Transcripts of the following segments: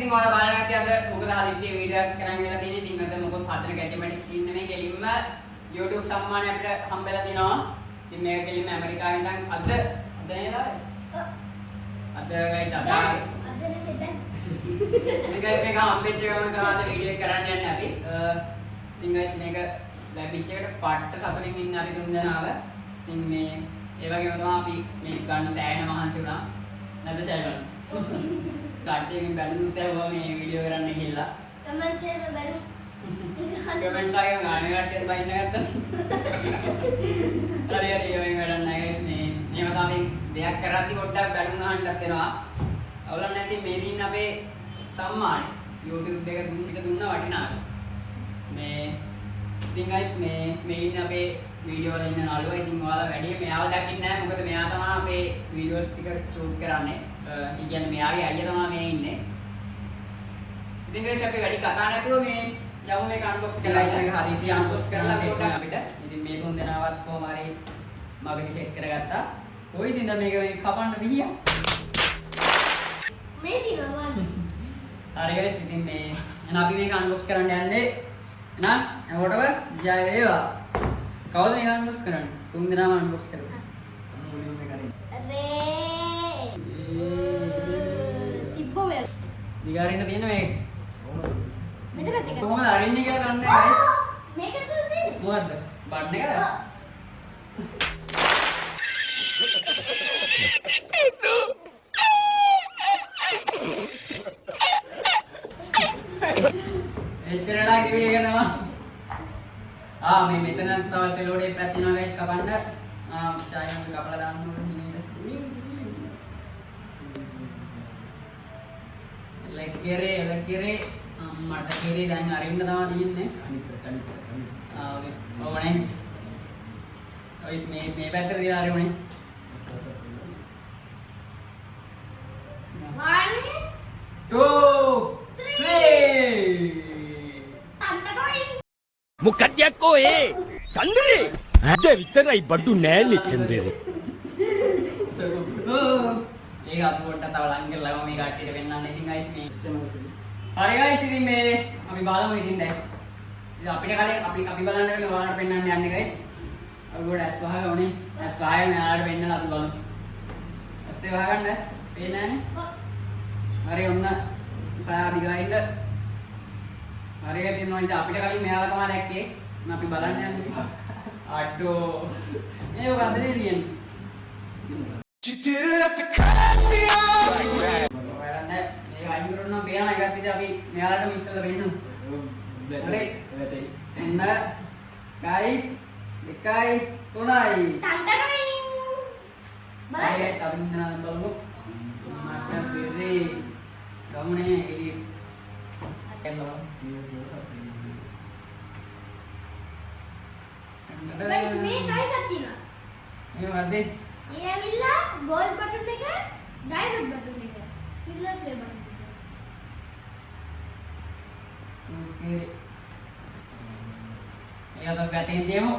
ඉතින් ඔයාලා බලන්න ඇති අද මොකද හදිස්සියේ වීඩියෝ එකක් කරන් වෙලා තියෙන්නේ. ඉතින් අද මොකොත් හදන ගැජමැටික් සීන් නෙමෙයි, කෙලින්ම YouTube සම්මානය අපිට හම්බෙලා තියෙනවා. ඉතින් මේක කෙලින්ම ඇමරිකාවේ ඉඳන් අද අද නේද ආවේ? අද ගයිස්, අද ආවේ. අද නෙමෙයි, දැන්. ඉතින් ගයිස්, මේක හම්බෙච්ච ගමන් තමයි අද වීඩියෝ එක කරන්න යන්නේ අපි. ඉතින් ගයිස්, මේක ලැබිච්ච එකට පට්ට සතුටින් ඉන්න අපි තුන් දෙනාව. ඉතින් මේ ඒ වගේම තමයි අපි මේක ගන්න සෑහෙන මහන්සි වුණා. නැද්ද ෂයිවන්? කට්ටියකින් බැලුනුත් ඇහුවා මේ වීඩියෝ කරන්න කියලා. කමෙන්ට්ස් එහෙම බැලු. කමෙන්ට්ස් ආයෙම ගාන කට්ටියත් බයින්න ගත්තා. හරි හරි, ඒ වගේ වැඩක් නෑ ගයිස්. මේ මේව තමයි දෙයක් කරද්දි පොඩ්ඩක් බැලුම් අහන්නත් වෙනවා. අවුලක් නැහැ. ඉතින් මේ දින්න අපේ සම්මානය. YouTube එක දුන්න පිට දුන්න වටිනාකම. මේ ඉතින් ගයිස්, මේ මේ ඉන්න අපේ වීඩියෝ වල ඉන්න නළුවා. ඉතින් ඔයාලා වැඩි මෙයාව දකින්නේ නැහැ. මොකද මෙයා තමයි අපේ වීඩියෝස් ටික ෂූට් කරන්නේ. ඒ කියන්නේ මෙයාගේ අයියා තමයි මේ ඉන්නේ. ඉතින් ගයිස්, අපි වැඩි කතා නැතුව මේ යමු මේක අන්බොක්ස් කරලා. ඉතින් මේක හදිසිය අන්බොක්ස් කරලා පොඩ්ඩක් අපිට. ඉතින් මේ තුන් දෙනාවත් කොහොම හරි මගදී සෙට් කරගත්තා. කොයි දිනද මේක මේ කපන්න විහිය. මේ තියෙනවා බලන්න. හරි ගයිස්, ඉතින් මේ එහෙනම් අපි මේක අන්බොක්ස් කරන්න යන්නේ. එහෙනම් හැමෝටම ජය වේවා. කවුද මේක අන්බොක්ස් කරන්නේ? තුන් දෙනාම අන්බොක්ස් කරමු. රේ තිබ්බෝ මේ. දිගාරින්න තියෙන මේක. මෙතනත් එක. කොහොමද අරින්නේ කියලා දන්නේ නැහැ ගයිස්. මේක තුල තියෙන්නේ. මොකද්ද? බටන් එකද? ඔව්. එච්චර වෙලා කිව්වේ ඒක තමයි. ආ, මේ මෙතන තව සෙලෝ ටේප් එකක් තියෙනවා ගයිස් කපන්න. ආ, චායම කපලා දාන්න ඕනේ හිමීට. ලැක්කරේ ලැක්කරේ මට කිරි දැන් අරින්න තමයි තියෙන්නේ. අනිත් පැත්ත, අනිත්. ආ ඔකේ. ඕනේ. ඔය මේ මේ පැත්තට තියලා හරි උනේ. 1 2 3. තන්තකොයින්. මොකක්ද යකෝ ඒ තන්දරේ අද විතරයි බඩු නෑනේ චන්දරේ. ඒක අපි පොඩ්ඩක් තව ලං කරලා ගමු මේ කට්ටියට පෙන්නන්න. ඉතින් ගයිස්, මේ හරි ගයිස්, ඉතින් මේ අපි බලමු ඉතින් දැන්. ඉතින් අපිට කලින් අපි අපි බලන්න වෙන්නේ ඔයාලට පෙන්නන්න යන්නේ ගයිස්. අපි පොඩ ඇස් වහගමු නේ. ඇස් වහගෙන ඔයාලට පෙන්නලා අපි බලමු. ඇස් දෙක වහගන්න. පේන්නේ නෑනේ. හරි, ඔන්න සායා දිගා ඉන්න. හරි ගයිස්, ඉන්නවා ඉතින් අපිට කලින් මෙයාලා තමයි දැක්කේ. මම අපි බලන්න යන්නේ. අඩෝ. මේ මොකද්ද මේ තියෙන්නේ? You didn't have to cut me off. ඔයාලා නෑ මේක අයින් කරොත් නම් පේනවා ඒකත්. ඉතින් අපි මෙයාලටම ඉස්සෙල්ලා පෙන්නමු. හරි. වැටෙයි. ඔන්න එකයි, දෙකයි, තුනයි. තන්තකොයින්. හරි බලන්න. ගයිස්, අපි ඉඳලා බලමු. මට සිරි ගමුනේ එළිය. කෙල්ලව. ගයිස්, මේ තව එකක් තියෙනවා. මේ මොකද්ද? ඒ ඇවිල්ලා ගෝල්ඩ් බටන් එක, ඩයමන්ඩ් බටන් එක, සිල්වර් ප්ලේ බටන් එක. ඕකේ. ඒක අපි පැත්තෙන් තියමු.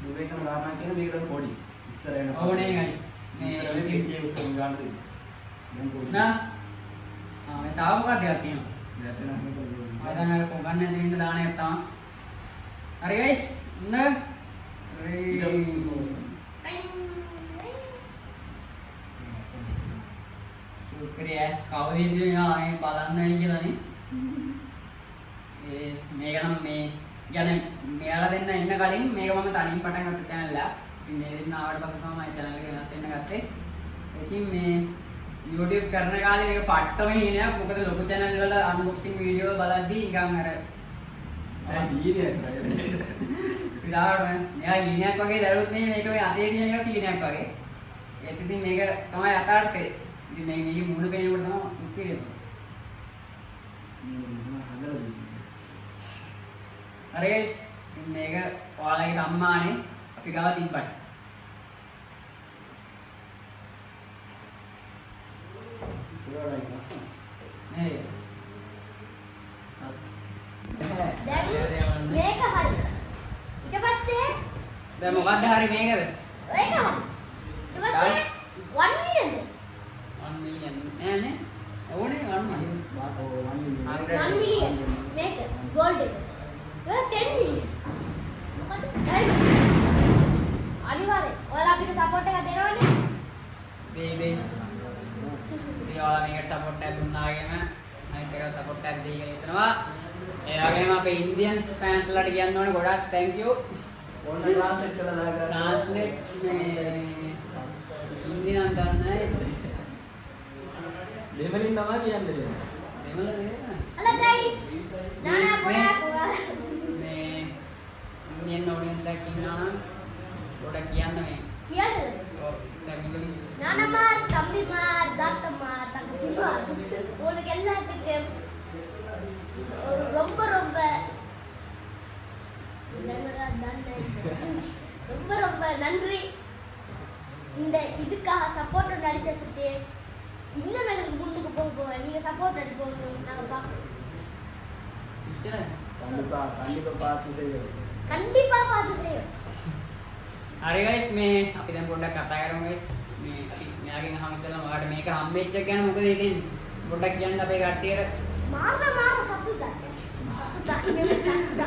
දුරේකම ගන්න කියන මේක තමයි පොඩි. ඉස්සර වෙන. ඔව් නේ ගයිස්. මේ ඉස්සර වෙන පිටියේ උස්සන ගන්න දෙන්න. දැන් පොඩි. නා. ආ, මේ තව මොකක්ද එකක් තියෙනවා? වැටෙනවා මේක. මම දැන් අර පොගන්න නැති වෙන්න දාන එකක් තමයි. හරි ගයිස්. ඔන්න රේ. ටයින්. සුක්‍රිය කවුද ඉන්නේ මෙයා මේ බලන්නයි කියලා නේ. ඒ මේක නම් මේ කියන්නේ මෙයාලා දෙන්න එන්න කලින් මේක මම තනියෙන් පටන් ගත්ත චැනල් එක. ඉතින් මේ දෙන්න ආවට පස්සේ තමයි මම චැනල් එක වෙනස් වෙන්න ගත්තේ. ඉතින් මේ YouTube කරන කාලේ මේක පට්ටම හීනයක්. මොකද ලොකු චැනල් වල අන්බොක්සිං වීඩියෝ බලද්දී නිකන් අර නෑ, හීනයක් නෑ. විලාවට මෙයා හීනයක් වගේ දැරුත් මේ මේක මේ අතේ තියෙන එක හීනයක් වගේ. ඒත් ඉතින් මේක තමයි යථාර්ථය. ඉතින් මේ මේකේ මූණ පේනකොට තමයි සුපිරියම. මේ හදලා දෙන්නේ. හරි ගයිස්, ඉතින් මේක ඔයාලගේ සම්මානේ අපි ගාව තිබ්බට. ඒවයි ලස්සන. නේද? දැන් මේක හරි. ඊට පස්සේ දැන් මොකද්ද හරි මේකද? ඒක හරි. ඊට පස්සේ 1 මිලියන්ද? 1 මිලියන් නෑ නේ. ඕනේ 1 මිලියන්. ඔව් 1 මිලියන්. 1 මිලියන් මේක ගෝල්ඩ් එක. ඒක 10 මිලියන්. මොකද ඩයමන්ඩ්. අනිවාර්යෙන් ඔයාලා අපිට සපෝට් එකක් දෙනවනේ. දෙයි දෙයි. ඉතින් ඔයාලා මේකට සපෝට් එකක් දුන්නා වගේම අනිත් එකට සපෝට් එකක් දෙයි කියලා හිතනවා. ඒ වගේම අපේ ඉන්දියන් ෆෑන්ස් ලට කියන්න ඕනේ ගොඩාක් thank you. ඕන ට්‍රාන්ස්ලේට් කරලා දාගන්න. ට්‍රාන්ස්ලේට් මේ හින්දි නම් දන්නේ නැහැ. දෙමලින් තමයි කියන්නේ. දෙමළ නේද? Hello guys. නානා පොඩක් ඔයාලා මේ ඉන්දියන් ඔඩියන්ස් එකක් ඉන්නවා නම් පොඩක් කියන්න මේ. කියන්නද? ඔව් ටෙක්නිකලි. நானம்மார் தம்பிமார் தாத்தம்மார் தங்கச்சிமார் உங்களுக்கு எல்லாத்துக்கும் ஒரு ரொம்ப ரொம்ப ரொம்ப ரொம்ப நன்றி. இந்த இதுக்காக சப்போர்ட் நடிச்ச சுட்டு இன்னும் எங்களுக்கு முன்னுக்கு போக போகிறேன். நீங்க சப்போர்ட் அடிப்போம் நாங்கள் பார்க்கணும். ඉච්චර. කண்டிපා කண்டிපා පාත් செய்யும். கண்டிப்பா பார்த்து செய்யும். හරි ගයිස්, මේ අපි දැන් පොඩ්ඩක් කතා කරමු ගයිස්. මේ අපි මෙයාගෙන් අහමු ඉස්සෙල්ලාම ඔයාලට මේක හම්බෙච්ච එක ගැන මොකද හිතෙන්නේ? පොඩ්ඩක් කියන්න අපේ කට්ටියට. මාර මාර සතුටක් සතුටක් නෙමෙයි සතුටක්.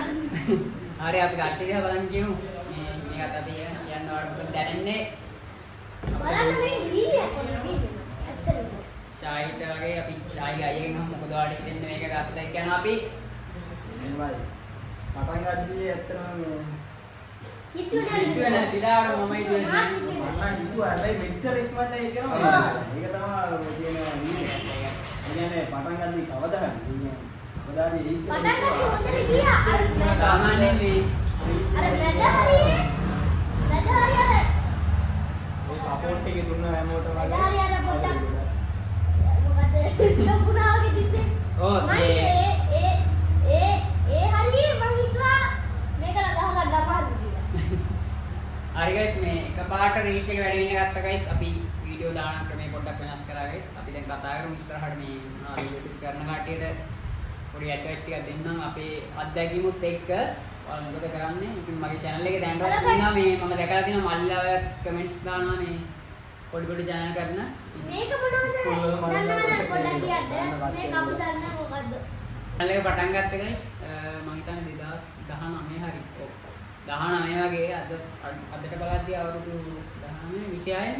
හරි, අපි කට්ටිය දිහා බලන් කියමු. මේ මේකත් අපි කියන්න ඔයාලට මොකද දැනෙන්නේ? බලන්න මේ හීනයක් වගේ තියෙනවා ඇත්තටම. ෂායිට වගේ අපි ෂායි අයියෙන් අහමු මොකද ඔයාලට හිතෙන්නේ මේක ගත්ත එක ගැන අපි. එහෙමයි. පටන් ගද්දී ඇත්තටම මේ හිතුවේ නෑ. හිතුවේ නෑ, සිතාවට මම හිතුවේ නෑ. මාත් හිතුවේ නෑ. මම නම් හිතුවා හැබැයි මෙච්චර ඉක්මනට ඒ කියලා මම ඔව්. හිතුවා. ඒක තමයි තියෙන නීතිය. ඒ කියන්නේ පටන් ගද්දී කවදා හරි ඒ කියන්නේ කවදා හරි එයි කියලා පටන් ගත්තේ හිතුවා. හොඳට ගියා. අර මැද සාමාන්‍යයෙන් මේ අර මැද හරියේ මැද හරිය අර ඒ සපෝට් එක දුන්න හැමෝටම මැද හරිය අර පොඩ්ඩක් මොකද ස්ටොප් වුණා වගේ තිබ්බේ. ඔව් මං මේ හිතුවේ ඒ ඒ ඒ ඒ හරියේ මං හිතුවා මේක නම් ගහ ගන්න අමාරුයි කියලා. හරි ගයිස්, මේ එකපාරට රීච් එක වැඩි වෙන්න ගත්තා ගයිස්. අපි වීඩියෝ දාන ක්‍රමය පොඩ්ඩක් වෙනස් කරා ගයිස්. අපි දැන් කතා කරමු ඉස්සරහට මේ මොනවද YouTube කරන කට්ටියට පොඩි ඇඩ්වයිස් ටිකක් දෙන්නම් අපේ අත්දැකීමුත් එක්ක. ඔයාලා මොකද කරන්නේ? ඉතින් මගේ channel එකේ දැනටත් Hello guys. ඉන්නවා මේ මම දැකලා තියෙනවා මල්ලිලා ඔය කමෙන්ට්ස් දානවා මේ පොඩි පොඩි channel කරන. මේක මොනවද? ස්කූල් වල මම දන්නවනම් පොඩ්ඩක් කියන්න. දන්න මේක අපි දන්න මොකද්ද? Channel එක පටන් ගත්ත ගයිස් මං හිතන්නේ 2019 හරි. ඔව්. 19 වගේ. අද අදට බලද්දී අවුරුදු 19 26 නේ.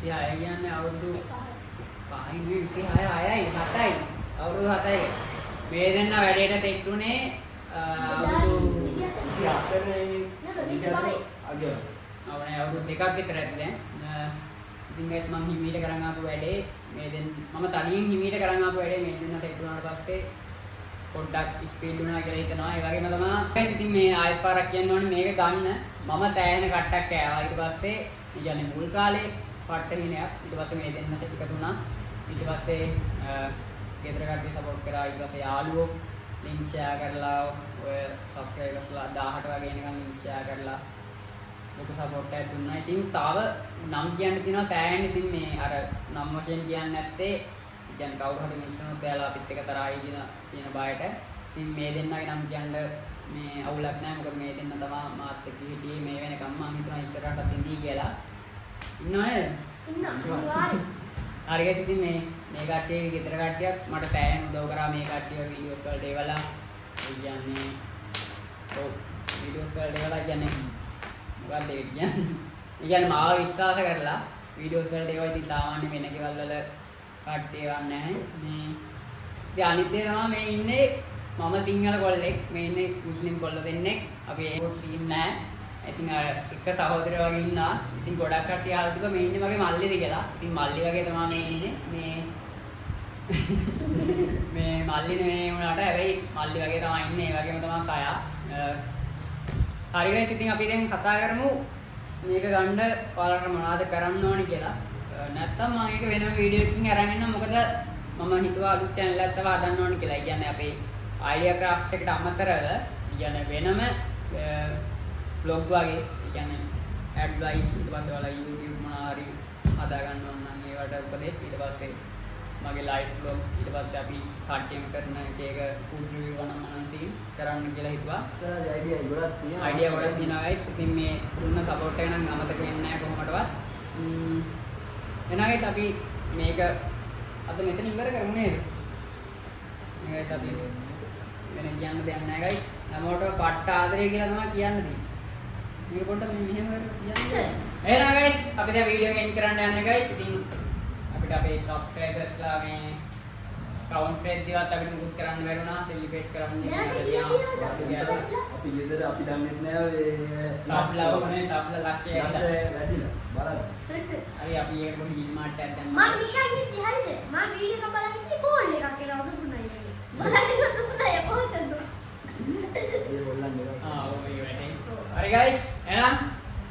26 කියන්නේ අවුරුදු 5යි නෙවෙයි, 26 6යි 7යි, අවුරුදු 7යි. මේ දෙන්න වැඩේට සෙට් වුණේ අවුරුදු 24. නෑ, 25. අග. අවුනේ අවුරුදු 2ක් විතර ඇති දැන්. ඉතින් ගයිස්, මං හිමීට කරන් ආපු වැඩේ මේ දෙන්න, මම තනියෙන් හිමීට කරන් ආපු වැඩේ මේ දෙන්න සෙට් වුණාට පස්සේ පොඩ්ඩක් ස්පීඩ් වුණා කියලා හිතනවා. ඒ වගේම තමයි ගයිස්, ඉතින් මේ ආයෙත් පාරක් කියන්න ඕනේ, මේක ගන්න මම සෑහෙන කට්ටක් කෑවා. ඊට පස්සේ ඒ කියන්නේ මුල් කාලේ පට්ට හිනයක්. ඊට පස්සේ මේ දෙන්න සෙට් එකතු වුණා. ඊට පස්සේ ගෙදර කට්ටිය සපෝට් කරා. ඊට පස්සේ යාළුවෝ ලින්ක් ෂෙයා කරලා ඔය සබ්ස්ක්‍රයිබර්ස්ලා 18 වගේ එනකන් ලින්ක් ෂෙයා කරලා ලොකු සපෝට් එකක් දුන්නා. ඉතින් තව නම් කියන්න තියෙනවා සෑහෙන. ඉතින් මේ අර නම් වශයෙන් කියන්නේ නැත්තේ ඒ කියන්නේ කවුරු හරි මිස් වුණොත් එයාලා අපිත් එක්ක තරහා වෙයි කියන තියෙන බයට. ඉතින් මේ දෙන්නගේ නම් කියන්න මේ අවුලක් නෑ. මොකද මේ දෙන්න තමයි මාත් එක්ක හිටියේ මේ වෙනකම්. මං හිතනවා ඉස්සරහටත් ඉඳී කියලා. ඉන්නව නේද? ඉන්න අනිවාර්යෙන්. හරි ගයිස්, ඉතින් මේ මේ කට්ටිය ගෙදර කට්ටියක් මට සෑහෙන උදව් කරා මේ කට්ටිය වීඩියෝස් වලට ඒවලා. ඒ කියන්නේ ඔව් වීඩියෝස් වලට ඒවලා කියන්නේ මොකක්ද ඒක කියන්නේ? ඒ කියන්නේ මාව විශ්වාස කරලා වීඩියෝස් වලට ඒවා. ඉතින් සාමාන්‍ය වෙන ගෙවල් වල කට්ටිය වන්නේ නැහැ. මේ ඉතින් අනිත් දේ තමයි මේ ඉන්නේ මම සිංහල කොල්ලෙක්, මේ ඉන්නේ මුස්ලිම් කොල්ල දෙන්නෙක්. අපි ඒක සීන් නැහැ. ඉතින් අර එක සහෝදරයෝ වගේ ඉන්නා. ඉතින් ගොඩක් කට්ටිය අහලා තිබ්බා මේ ඉන්නේ මගේ මල්ලිද කියලා. ඉතින් මල්ලි වගේ තමයි මේ ඉන්නේ. මේ මේ මල්ලි නෙමෙයි වුණාට හැබැයි මල්ලි වගේ තමයි ඉන්නේ. ඒ වගේම තමයි සයා. හරි ගයිස්, ඉතින් අපි දැන් කතා කරමු මේක ගන්න ඔයාලට මොනවද කරන්න ඕනි කියලා. නැත්තම් මම ඒක වෙනම වීඩියෝ එකකින් අරන් එන්නම්. මොකද මම හිතුවා අලුත් චැනල් එකක් තව හදන්න ඕනි කියලා. ඒ කියන්නේ අපේ අයිඩියා ක්‍රාෆ්ට් එකට අමතරව ඒ කියන්නේ වෙනම බ්ලොග් වගේ, ඒ කියන්නේ ඇඩ්වයිස්, ඊට පස්සේ ඔයාලා YouTube මොනවා හරි හදා ගන්න ඕන නම් ඒවට උපදෙස්, ඊට පස්සේ මගේ ලයිෆ් බ්ලොග්, ඊට පස්සේ අපි කට්ටියම කරන එක එක ෆුඩ් රිවිව් වනම් මනසි කරන්න කියලා හිතුවා. ඉස්සරහ අයිඩියා ගොඩක් තියෙනවා. අයිඩියා ගොඩක් තියෙනවා ගයිස්. ඉතින් මේ දුන්න සපෝට් එක නම් අමතක වෙන්නේ නැහැ කොහොමදවත්. එහෙනම් ගයිස්, අපි මේක අද මෙතන ඉවර කරමු නේද? මේ ගයිස් අපි වෙන කියන්න දෙයක් නැහැ ගයිස්. හැමෝටම පට්ට ආදරය කියලා තමයි කියන්න තියෙන්නේ. මේක පොඩ්ඩක් මේ මෙහෙම කරලා කියන්න. එහෙනම් ගයිස් අපි දැන් වීඩියෝ එක එන්ඩ් කරන්න යන්නේ ගයිස්. ඉතින් අපිට අපේ සබ්ස්ක්‍රයිබර්ස්ලා මේ කවුන්ට් එක දිවත් අපිට මුකුත් කරන්න බැරි වුණා. සෙලිබ්‍රේට් කරන්න නෑ, කීයක් තියෙනවද subscribers? අපි ගෙදර අපි දන්නෙත් නෑ ඔය සබ්ලා ඕනේ සබ්ලා ලක්ෂය ලක්ෂය වැඩිලා බලන්න. හරි අපි ඒක පොඩි ගිල් මාට්ටයක් දැම්මා. මං නිකන් හිටියේ හරිද? මං වීඩියෝ එක බලන් හිටියේ කෝල් එකක් එනවා සුපුනයි. බලන්න සුපුනයි කෝල් කරනවා. ඒ හොල්ලන් එක. ආ ඔව් ඒ වැඩේ. හරි ගයිස් එහෙනම්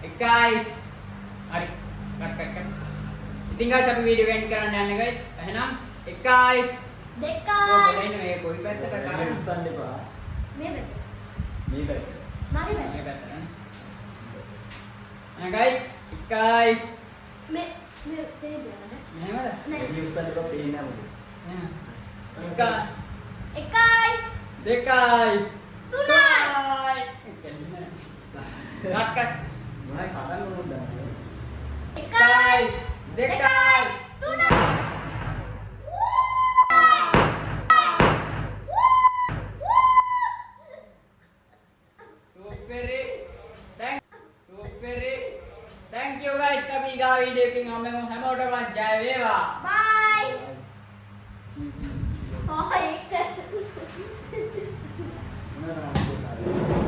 එකයි හරි කට් කට් කට්. ඉතින් ගයිස් අපි වීඩියෝ එක එන්ඩ් කරන්න යන්නේ ගයිස්. එහෙනම් එකයි දෙකයි ඔය මේ කොයි පැත්තට කරන්නේ? උස්සන්න එපා. මේ පැත්ත. මේ පැත්ත. මගේ පැත්ත. මේ පැත්තට නේ. එහෙනම් ගයිස් එකයි මේ මේ තේරෙනවද? මෙහෙමද? නෑ. වැඩි උස්සන්න එපා පේන්නේ නෑ මොකද. එහෙනම් එකයි එකයි දෙකයි තුනයි කට් කට්. මොනවයි කතා කරන්නේ දන්නේ. එකයි දෙකයි තුනයි. සුපිරි thank සුපිරි thank you guys. අපි ඊගා වීඩියෝ එකකින් හම්බෙමු. හැමෝටම ජය වේවා. Bye. See you, see you, see you. ඔය එක මොනවා කරන්නේ?